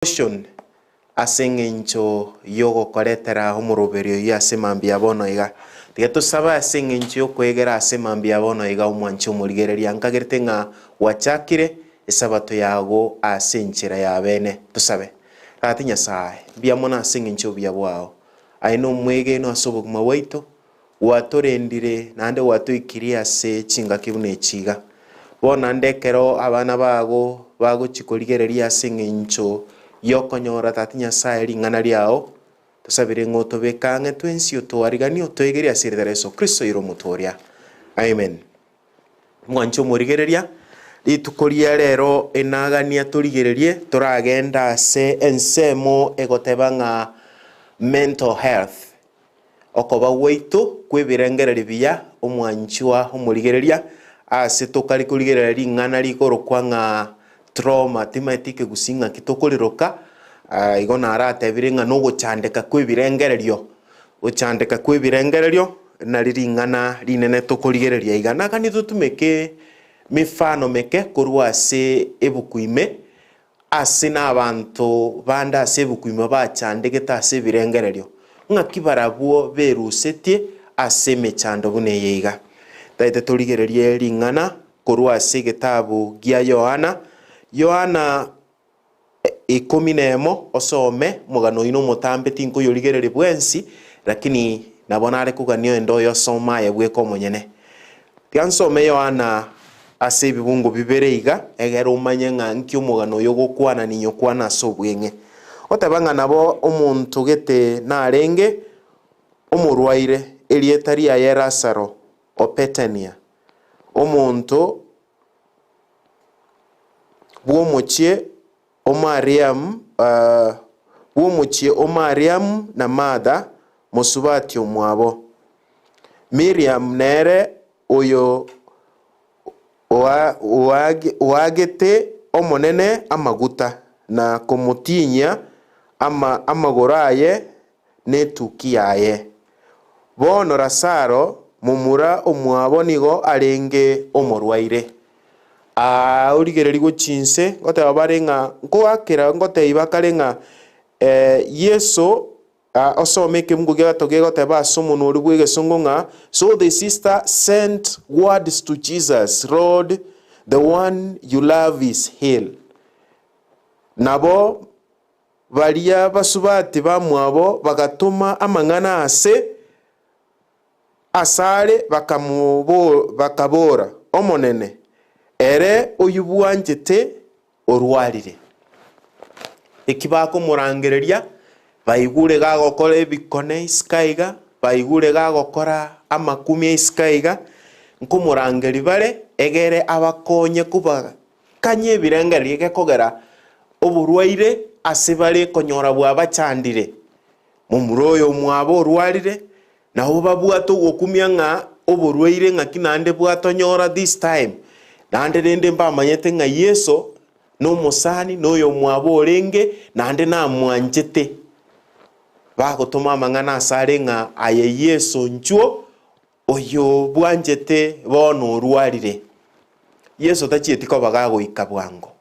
Devotion ase eng'encho y'ogokoretera omoroberio oyio ase mambia bono iga. Tiga tosabe ase eng'encho y'okoegera ase mambia bono iga omwanche omorigereria nkagerete ng'a gwachakire esabato yago ase enchera ya bene. Tosabe. Tata Nyasae, mbuya mono ase eng'encho y'obuya bwao. Aye nomwegenwa ase obogima bwaito, Gwatorendire naende gwatoikirie ase chingaki buna echi iga. Bono naende ekero abana bago bagochia korigereria ase engencho y'okonyora Tata Nyasae ring'ana riao, tosabire ng'a otobeke ang'e twensi otoariganie otoegerie ase erieta ria Yeso Kristo oire Omotoria. Amen. Mwanche omorigereria, rituko ria rero enagania torigererie toragenda ase ensemo egoteba ng'a mental health. Okoba gwaito kw'ebirengererio biya, omwanchwa omorigereria, ase tokari korigereria ring'ana rikorokwa ng'a trauma, timaeti ekegusii ng'aki tokoriroka, igo naratebire ng'a nogochandeka kw'ebirengererio, gochandeka kw'ebirengererio nari ring'ana rinene tokorigereria iga. Nagani totumeke mifano meke korwa ase ebuku ime, Ase nabanto bande ase ebuku ime bachandegete ase ebirengererio, ng'aki barabwo berusetie ase emechando buna eye iga. Taete torigererie ring'ana korwa ase egetabu gia Yohana, Yohana ikomi nemo, osome omogano oyio nomotambe tinkoyorigereria bwensi, lakini nabo nare kogania oyonde oyosome aye bweka omonyene. Tiga nsome Yohana ase ebibungo bibere iga, egere omanye ng'a nki omogano oyo ogokwana ninyokwane ase obweng'e. Oteba ng'a nabo omonto gete narenge omorwaire, erieta riaye Lazaro o Bethania, omonto bw'omochie o Mariamu, bw'omochie o Mariamu na Martha, mosubati omwabo. Miriamu nere oyo oagete Omonene amaguta, na komotinyia amagoro aye netuki yaye. Bono Lazaro, momura omwabo nigo arenge omorwaire. Aa origereria gochia inse, ngoteba bare ng'a nkoakera ngotebia bakare ng'a Yeso osome ekebungo gia gatato gegoteba ase omonwa oria bw'egesongo ng'a, So the sister sent words to Jesus, Lord, the one you love is ill. Nabo baria basubati bamwabo bagatoma amang'ana ase asare bakabora, Omonene, ere oyobwanchete orwarire. Eki bakomorangereria, baigure gagokora ebikone isiko aiga, baigure gagokora amakumia isiko aiga, nkomorangeria bare egere abakonye kobakanya ebirengererio gekogera oborwaire ase bare konyora bwabachandire. Momura oyo omwabo orwarire, Nabo babwate ogokumia ng'a oborwaire ng'aki naende bwatonyora this time, naende rende mbamanyete ng'a Yeso nomosani na oyomwabo orenge naende namwanchete. Bagotoma amang'ana asare ng'a aye Yeso nchuo oyo bwanchete bono orwarire. Yeso tachieti koba gagoika bwango.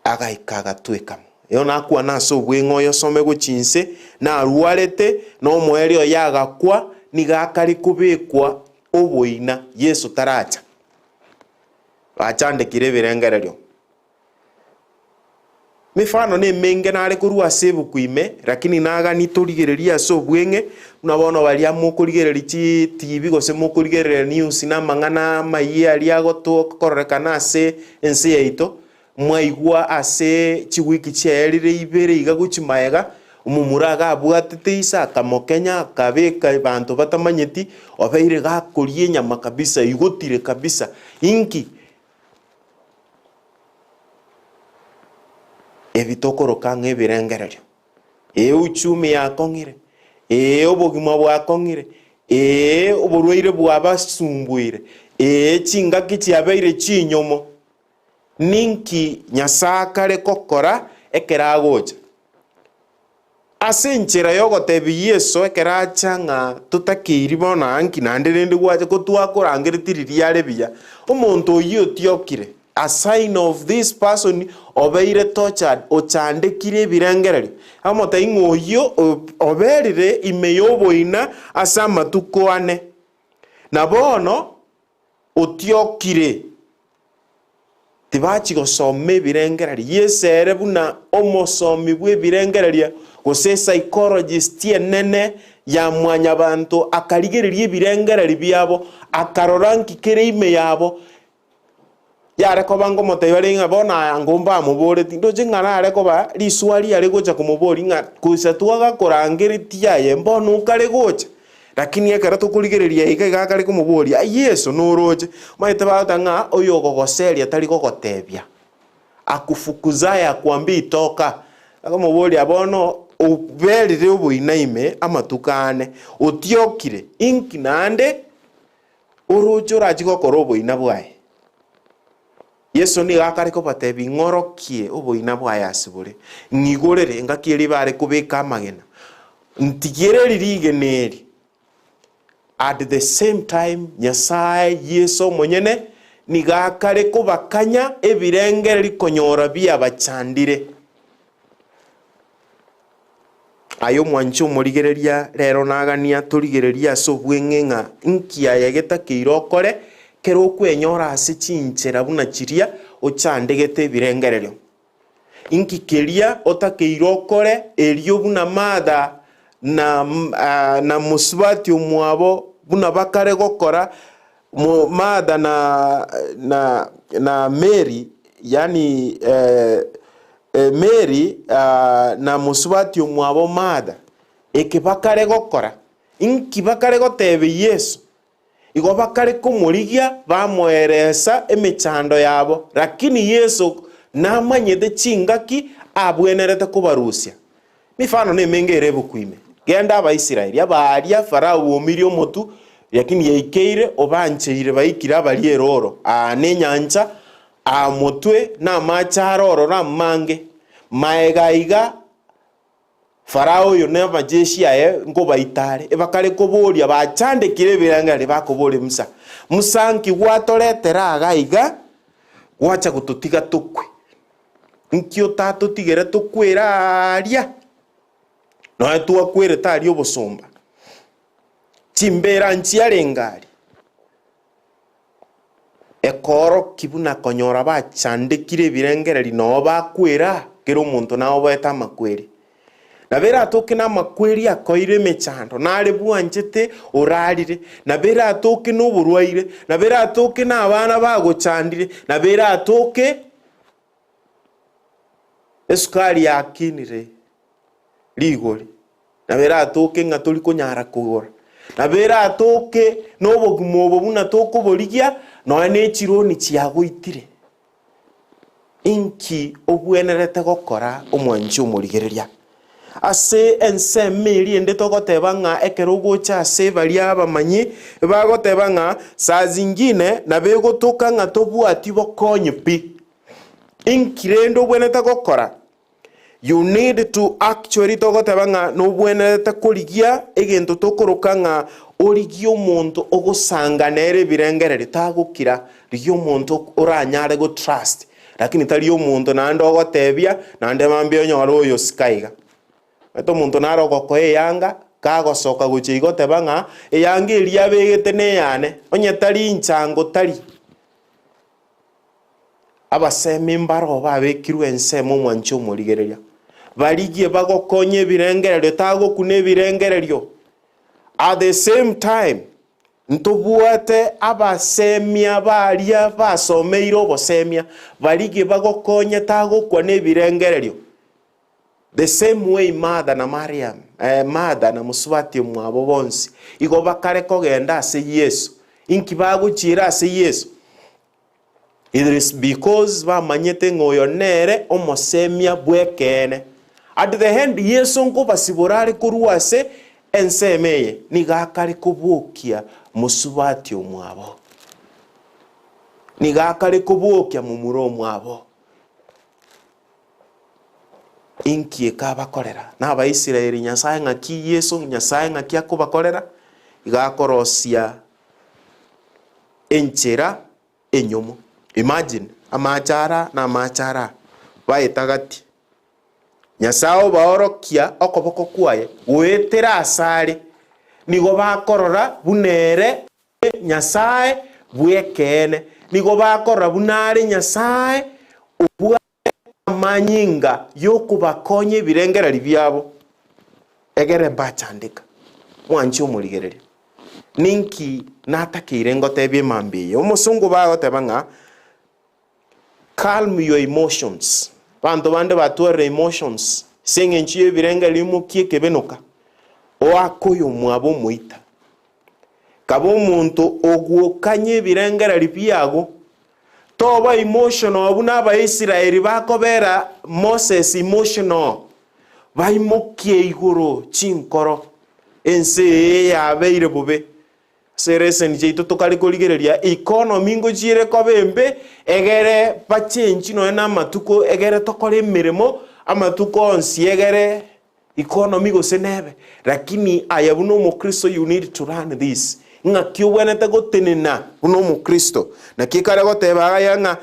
Agaika agatweka mo. Erio nakwana ase obweng'e oyosome gochia inse, narwarete, na omoerio oye agakwa, nigo akare kobekwa oboina Yeso taracha. Bachandekire ebirengererio. Mefano nemenge nare korwa ase ebuku ime, lakini nagani torigererie ase obweng'e, buna bono baria mokorigereria chitibi gose mokorigereria news na amang'ana amayia aria agotokororekana ase ense yaito, mwaigwa ase chiwiki chiaerire ibere iga gochia magega, omomura iga abwatete ise akamokenya akabeka abanto batamanyeti, obeire gakoria enyama kabisa, igotire kabisa, inki? Ebi tokoroka ng'a ebirengererio, ee uchumi yakong'ire, ee obogima bwakong'ire, ee oborwaire bwabasumbuire, ee chingaki chiabeire chinyomo. Ninki Nyasae akare gokora ekero agocha? Ase enchera y'ogotebia Yeso ekero acha ng'a totakeiri bono aa nki naende rende gwacha ko twakorangeretie riria are buya, omonto oyio otiokire. A sign of this person obeire tortured, ochandekire ebirengererio. Agomotebi ng'a oyio oberire ime y'oboina ase amatuko ane, na bono otiokire. Tibachi gosoma ebirengererio. Yeso ere buna omosomi bw'ebirengererio gose psychologist enene ya mwanyabanto akarigereria ebirengererio biabo, akarora nki kere ime yabo. Yare koba ngomotebia bare ng'a bono aya ngo mbamoboretie, ndoche ng'a nare koba riswari are gocha komoboria ng'a gocha twagakorangeretie aye mbono okare gocha? Lakini ekero tokorigereria iga iga akare komoboria, Ai Yeso, noroche? Omanyete bagoteba ng'a oyogogoseria tari gogotebia, akufukuzaye akwambie itoka. Akamoboria, Bono oberire oboina ime amatuko ane, otiokire, inki naende Oroche orachie gokora oboina bwaye. Yeso nigo akare kobatebia, Ing'orokie oboina bwaye ase bore, ng'igorere engaki eria bare kobeka amagena, ntigereri rigena eri. At the same time Nyasae Yeso omonyene nigo akare kobakanya ebirengererio konyora biabachandire. Aye omwanche omorigereria, rero nagania torigererie ase obweng'e ng'a inki aye getakeire okore kero okwenyora ase chinchera buna chiria ochandegete ebirengererio. Inki keria otakeire okore erio buna Martha na na mosubati omwabo buna bakare gokora Martha na na na Mary yaani Mary na mosubati omwabo Martha, eke bakare gokora, inki bakare gotebia Yeso? Igo bakare komorigia bamoeresa emechando yabo, lakini Yeso namanyete chingaki abwenerete kobarusia. Mifano nemenge ere ebuku ime. Genda Abaisraeli, abaaria Farao bwomirie omotwe, lakini yaikeire obancheire baikire abaria erooro, aa nenyancha, aa motwe namache are ororo amange. Maega aiga Farao oyo na amajeshi aye nkobaita are, ebakare koboria bachandekire ebirengererio bakoboria Musa, Musa nki gwatoretera iga iga gwacha gototiga tokwe? Nki otatotigere tokwere aaria? Nonya twakwerete aria obosomba, chimbeera nchiarenge aria. Ekoorokia buna konyora bachandekire ebirengererio noo bakwera, kera omonto naoboete amakweri. Nabo eratoke namakweri akoire emechando, nare bwanchete orarire, nabo eratoke noborwaire, nabo eratoke nabana bagochandire, nabo eratoke Esukari yakinire rigori, nabo eratoke ng'a tori konyara kogora, nabo eratoke nobogima obo buna tokoborigia nonya ne chironi chiagoitire. Inki obwenerete gokora omwanchi omorigereria? Ase ensemo eria ende togoteba ng'a ekero ogocha ase baria abamanyi, bagoteba ng'a saa zingine nabo egotoka ng'a tobwati bokonyi pi. Inki rende obwenerete gokora? You need to actually togoteba ng'a nobwenerete korigia egento tokoroka ng'a origie omonto ogosanga nere ebirengererio tagokira, rigia omonto oranyare go trust lakini tari omonto naende ogotebia naende mambia onyore oyo sika iga. Omanyete omonto nare ogokoa eyanga kagosoka gochia iga oteba ng'a eyanga eria abegete neyane onye tari inchango tari. Abasemi mbaroo babekirwe ensemo omwanche omorigereria, barigie bagokonye ebirengererio tagokuna ebirengererio. At the same time ntobwate abasemia baria basomeire obosemia, barigie bagokonye tagokwa nebirengererio. The same way Martha na Mariam, eh, Martha na mosubati omwabo bonsi igo bakare kogenda ase Yeso. Inki bagochiera ase Yeso? It is because bamanyete ng'a oyo nere omosemia bw'ekeene. At the end Yeso nkobasibora are korwa ase ensemo eye, nigo akare kobokia mosubati omwabo. Nigo akare kobokia momura omwabo. Inki ekabakorera? Na Abaisraeli Nyasae ng'aki Yeso Nyasae ng'aki akobakorera? Iga akorosia enchera enyomo. Imagine! Amache ara na amache ara, baeta gati. Nyasae obaorokia okoboko kwaye goetera asare, nigo bakorora buna ere Nyasae bw'ekeene, nigo bakorora buna are Nyasae obwate amanyinga y'okobakonya ebirengererio biabo, egere mbachandeka. Mwanche omorigereria. Ninki natakeire ngotebie mambia eye? Omosongo bagoteba ng'a Calm your emotions. Abanto bande batwarire emotions ase eng'encho y'ebirengererio imokia ekebenoka oake oyomwabo omoita. Kaba omonto ogwokanya ebirengererio biago, toba emotional buna Abaisraeli bakobera Moses emotional, baimokie igoro chinkoro, ense eye yabeire bobe. Ase ereseni chiaito tokare korigereria economy ngochiere koba embe, egere bachenchi nonya na amatuko egere tokore emeremo amatuko onsi egere economy gose nebe. Lakini aye buna omokristo you need to learn this, ng'aki obwenerete gotenena buna omokristo. Naki ekare goteba iga ng'a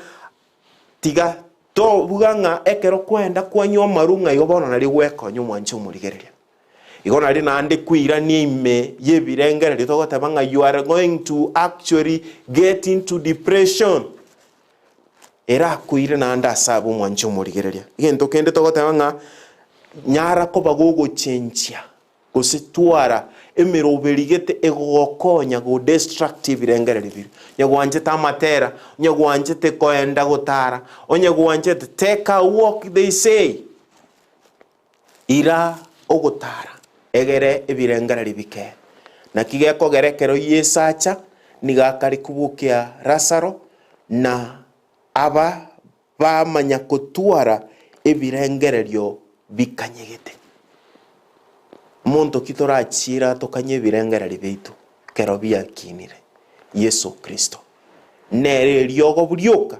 tiga tobuga ng'a ekero kwaenda kwanywa amarwa ng'a igo bono nario gwekonya omwanche omorigereria. Igo nario naende kweirania ime y'ebirengererio togoteba ng'a you are going to actually get into depression. Erakoire naende ase abwo omwanche omorigereria. Egento kende togoteba ng'a nyara koba gogochenchia gose twara emeroberi gete egogokonya go destruct ebirengererio biria. Onye gwanchete amatera, onye gwanchete koenda gotara, onye gwanchete take a walk they say. Ira ogotara, egere ebirengererio bike. Naki gekogera ekero Yeso acha, nigo akare kobokia Lazaro, na aba bamanya kotwara ebirengererio bikanyegete. Monto ki torachiire atokanye ebirengererio biaito ekero biakinire? Yeso Kristo. Nere eriogo rioka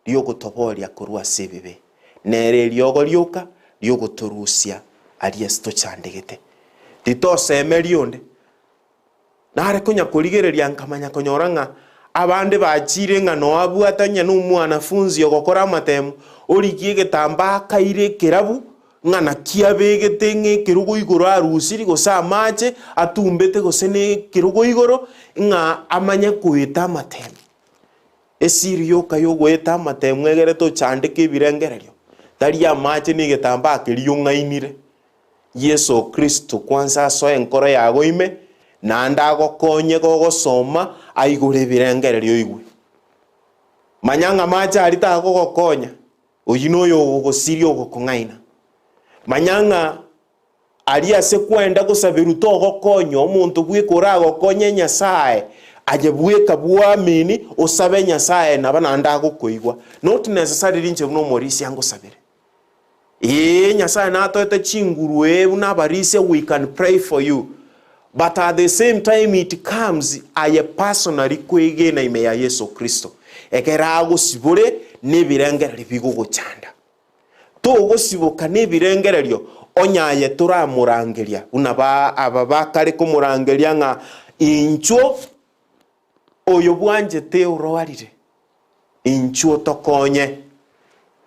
ri'ogotoboria korwa ase ebibe, nere eriogo rioka ri'ogotorusia aria ase tochandegete. Titosemeria onde. Nare konya korigereria nkamanya konyora ng'a abande bachiire ng'a noe abwate onye nomwanafunzi ogokora amatemo, origie egetambaa akaire ekerabu, ng'a naki abegete ng'a ekerogo igoro arusiri gose amache atumbete gose na ekerogo igoro, ng'a amanye koeta amatemo. Esiri yoka y'ogoeta amatemo egere tochandeke ebirengererio, tari amache na egetambaa keria ong'ainire. Yeso Kristo kwansa asoe enkoro yago ime, naende agokonye gogosoma aigure ebirengererio oigwe. Manya ng'a amache aria tagogokonya, oyio noyo ogogosiria ogokong'aina. Manya ng'a Aria ase kwenda gosaberwa togokonywa omonto bweka oragokonye Nyasae, aye bweka bwamini osabe Nyasae naba naende agokoigwa. Not necessarily inche buna omorisia ngosabere. Ee Nyasae natoete chinguru ee buna abarisia we can pray for you but at the same time it comes aye personally kwegena ime ya Yeso Kristo ekero agosibore nebirengererio bigogochanda. Togosiboka nebirengererio onye aye toramorangeria, buna ba aba bakare komorangeria ng'a inchuo oyo bwanchete orwarire, inchuo tokonye.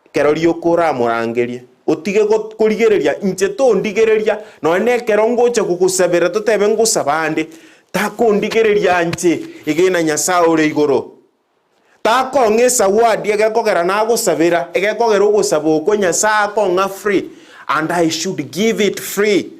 Ekero rioka oramorangerie, otige go korigereria inche tondigereria, nonya na ekero ngocha gogosabera totebe ngosaba ande, takondigereria inche, egena Nyasae ore igoro. Takong'a esawadi egekogera nagosabera, egekogera ogosaba okwo Nyasae akong'a free and I should give it free.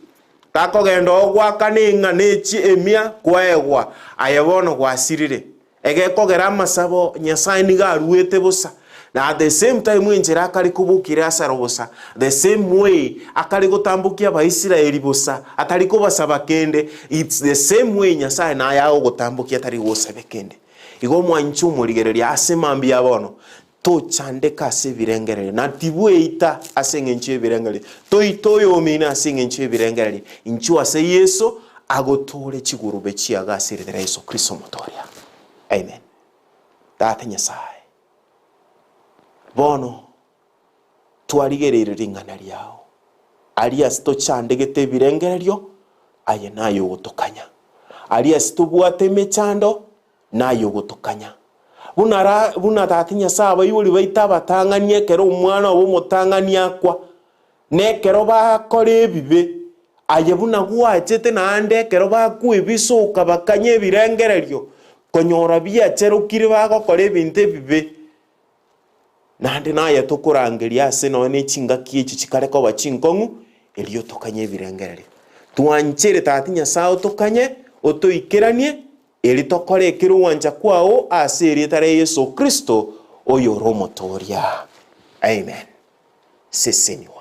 Takogenda ogoakana eng'ana echi emia kwaegwa, aye bono gwasirire. Egekogera amasabo Nyasae nigo aruete bosa, na at the same time enchera akare kobokia Lazaro bosa, the same way akare gotambokia Abaisraeli bosa, atari kobasaba kende, it's the same way Nyasae naye agogotambokia atari gosabe kende. Igo omwanche omorigereria ase mambia ya bono, tochandeka ase ebirengererio, na tibweita ase engencho y'ebirengererio, toite oyomino ase engencho y'ebirengererio. Inchuo ase Yeso, agotoore chigurube chiago ase erieta ria Yeso Kristo Omotoria. Amen. Tata Nyasae, bono twarigereire ring'ana riao, aria ase tochandegete ebirengererio, aye naye ogotokanya. Aria ase tobwate emechando, naye ogotokanya. Buna ra buna Tata Nyasae abaibori baito abatang'ani ekero omwana obo omotang'ani akwa, na ekero bakora ebibe, aye buna gwachete naende ekero bakwebisa okabakanya ebirengererio, konyora biacherokire bagokora ebinto ebibe, naende naye tokorangeria ase nonya ne chingaki echi chikare koba chinkong'u, erio tokanye ebirengererio. Twanchere Tata Nyasae otokanye, otoikeranie, Eri tokore ekero ogwancha kwao ase erieta ria Yeso Kristo, oyore Omotooria. Amen. Sesenigwa.